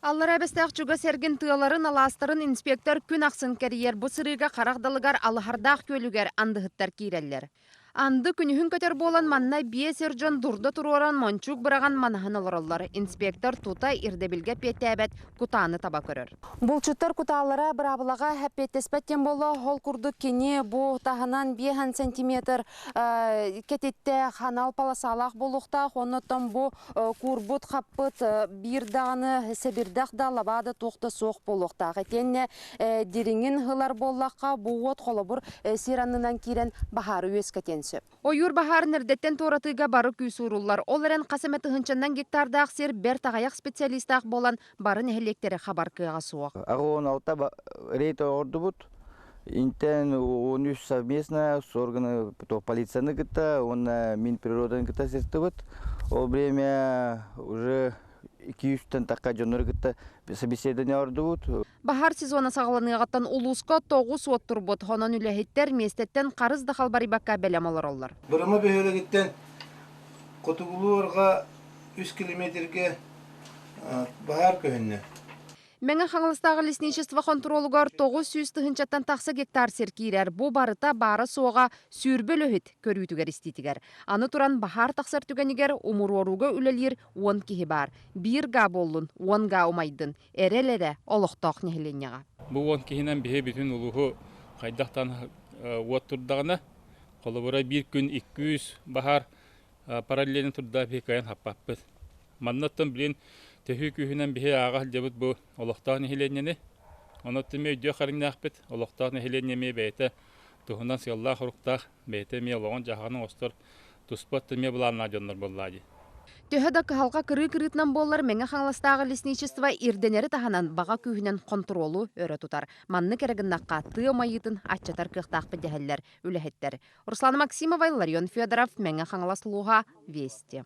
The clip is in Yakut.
Аллараа Бэстээх чугас эргин тыаларын, алаастарын инспектор күн ахсын кэрийэр. Бу сырыыга харах далыгар Алыһардаах күөлүгэр андыһыттар киирэллэр. Анды күнүһүн көтөр буолан манна биэс эр дьон дурда туруоран мончуук быраҕан манаһан олороллор. Инспектор тута ирдэбилгэ эппиэттээбэт кутааны таба көрөр. Булчуттар кутаалара быраабылаҕа эппиэттэспэт диэн буолла. Ол курдук кини бу таһынан биэһэн сантиметр кэтиттээх анал полосалаах буолуохтаах. Оннуттан бу куурбут хаппыт биир даҕаны сэбирдэх да лабаа да туох да суох буолуохтаах. Итиэннэ дириҥин ылар буоллахха, бу уот холобур сир аннынан киирэн баһаары үөскэтиэн сөп. Ойуур баһаарын эрдэттэн туоратыыга бары күүс ууруллар. Ол эрэн хас эмэ тыһыынчаннан гектардаах сир бэрт аҕыйах специалистаах буолан бары нэһилиэктэри хабар кыаҕа суох. 86 рейд оҥордубут. Интэн 13 совместно с органы полицияны кытта уонна Минприроданы кытта сыртыбыт. Ол время уже 200-тэн тахха дьоннору кытта собеседование ордубут. Баһаар сезона саҕаланыаҕыттан улууска тоҕус уот турбут. Онон үлэһиттэр миэстэттэн харыс да халбарыйбакка бэлэм олороллор. Бырыма бөһүөлэгиттэн хотугулуу-арҕаа үс километргэ баһаар көһүннэ. Мэҥэ Хаҥаластааҕы лесничество хонтуруолугар 900 тыһыынчаттан тахса гектар сир киирэр. Бу барыта баара-суоҕа сүүрбэ үлэһит көрүүтүгэр-истиитигэр. Аны туран баһаар тахсар түгэнигэр умуруорууга үлэлиир уон киһи баар. Биир гаа буоллун, уон гаа умайдын. Эрэл эрэ олохтоох нэһилиэнньэҕэ. Бу уон киһинэн биһи бүтүн улууһу хайдахтан уот турдаҕына, холобура биир күн икки-үс баһаар параллельно турда биһи кыайан хаппаппыт. Манна оттон билин төһүү күүһүнэн биһи ааҕа сылдьабыт бу олохтоох нэһилиэнньэни. Онон эмиэ өйдүөх хариҥнаахпыт. Олохтоох нэһилиэнньэ эмиэ бэйэтэ туһунан сыаллаах-соруктаах, бэйэтэ эмиэ олоҕун-дьаһаҕын оҥостор туспа эмиэ былааннаах дьоннор буоллаа дии. Төһө да кыһалҕа кырыы-кырыытынан буоллар, Мэҥэ Хаҥаластааҕы лесничество ирдэнэри таһынан баҕа күүһүнэн хонтуруолу өрө тутар. Маннык эрэ гыннахха, тыа умайыытын аччатар кыахтаахпыт дэһэллэр үлэһиттэр. Руслана Максимова, Ларион Федоров, Мэҥэ Хаҥалас улууһа, Вести.